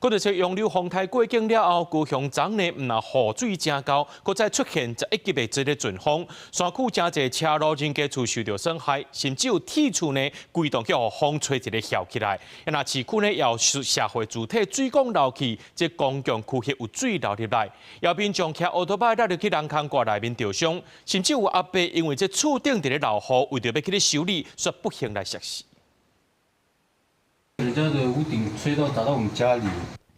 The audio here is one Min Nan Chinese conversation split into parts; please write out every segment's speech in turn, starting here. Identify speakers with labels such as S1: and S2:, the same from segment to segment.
S1: 閣著說楊柳風颱過境了後，高雄昨昏毋但雨水誠厚，閣再出現11級的這个陣風，山區誠濟車路人家厝受著損害，甚至有鐵厝呢規棟予風吹一个翹起來。若市區呢，有社會主體水管漏氣，這公共區域有水流入來，有民眾騎烏托擺落入去人空蓋內面著傷，甚至有阿伯因為這厝頂佇咧漏雨，為著欲去咧修理，煞不幸來摔死。
S2: 人家的屋頂吹到打到我們家裡。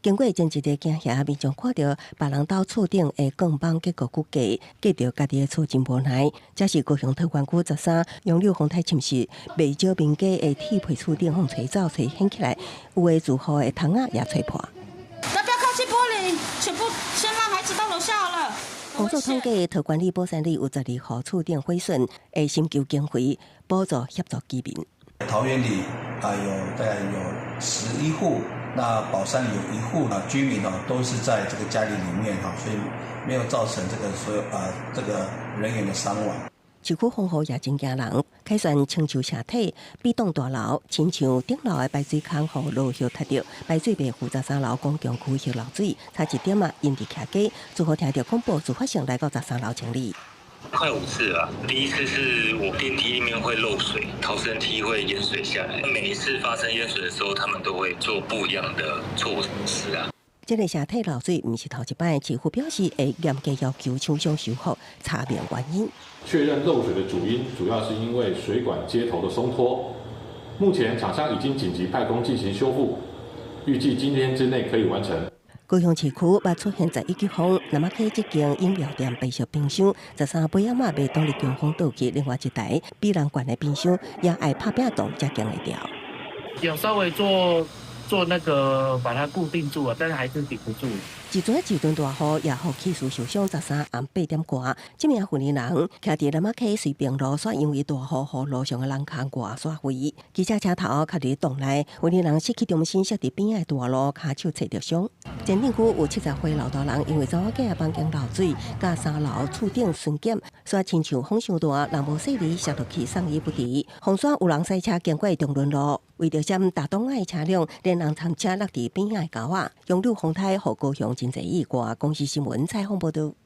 S3: 經過前一日驚嚇，民眾看著別人兜厝頂的鋼板結構骨架，隔著家己的厝真無奈。這是高雄桃園區13楊柳風颱侵襲，袂少民家的鐵皮厝頂予吹走、吹掀起來，有的住戶的窗仔也吹破。
S4: 不要靠近玻璃，全部先讓孩子到樓下了。
S3: 風速統計，桃園里、寶山里有12戶厝頂毀損，會尋求經費補助協助居民。
S5: 桃園里啊，有大概有11戶，那寶山里有1戶啊，居民呢都是在這個家裡裡面哈，所以沒有造成這個所有啊這個人員的傷亡。
S3: 市區風雨也真驚人，凱旋親像社體比棟大樓，親像頂樓的排水孔予落葉塞著，排水袂赴13樓公共區域漏水，差一點仔淹佇徛家，住戶聽著廣播，自發性來到十三樓清理。
S6: 快5次了，第一次是我電梯裡面會漏水，逃生梯會淹水下來。每一次發生淹水的時候，他們都會做不一樣的措施啊。
S3: 這个社體漏水毋是頭一擺，市府表示會嚴格要求廠商修復，查明原因。
S7: 確認漏水的主因，主要是因為水管接頭的鬆脫。目前廠商已經緊急派工進行修復，預計今天之內可以完成。
S3: 高雄市區捌出現11級風，那麼溪這間飲料店白色冰箱，13晡仔嘛袂擋得強風倒去，另外一台比人懸的冰箱也愛拍拚擋才扛會牢。
S8: 有稍微做做那個把它固定住了，但是還是頂不住。
S3: 一陣一陣大雨，也予氣勢受傷。13暗8點外，這名婦人徛佇那瑪溪隨平路，煞因為大雨，予路上的人空外煞飛。機車車頭卡佇洞內，婦人失去重心，摔佇邊仔的大路，跤手切著傷。前鎮區有70歲老大人，因為查某囝房間漏水，佮3樓厝頂巡檢，煞親像風傷大，人無細膩，摔落去送醫不治。鳳山有人駛車經過中崙路，為著閃大擋仔的車輛，連人摻車落佇邊仔的溝仔。楊柳風颱予高雄真濟意外。公視新聞採訪報導。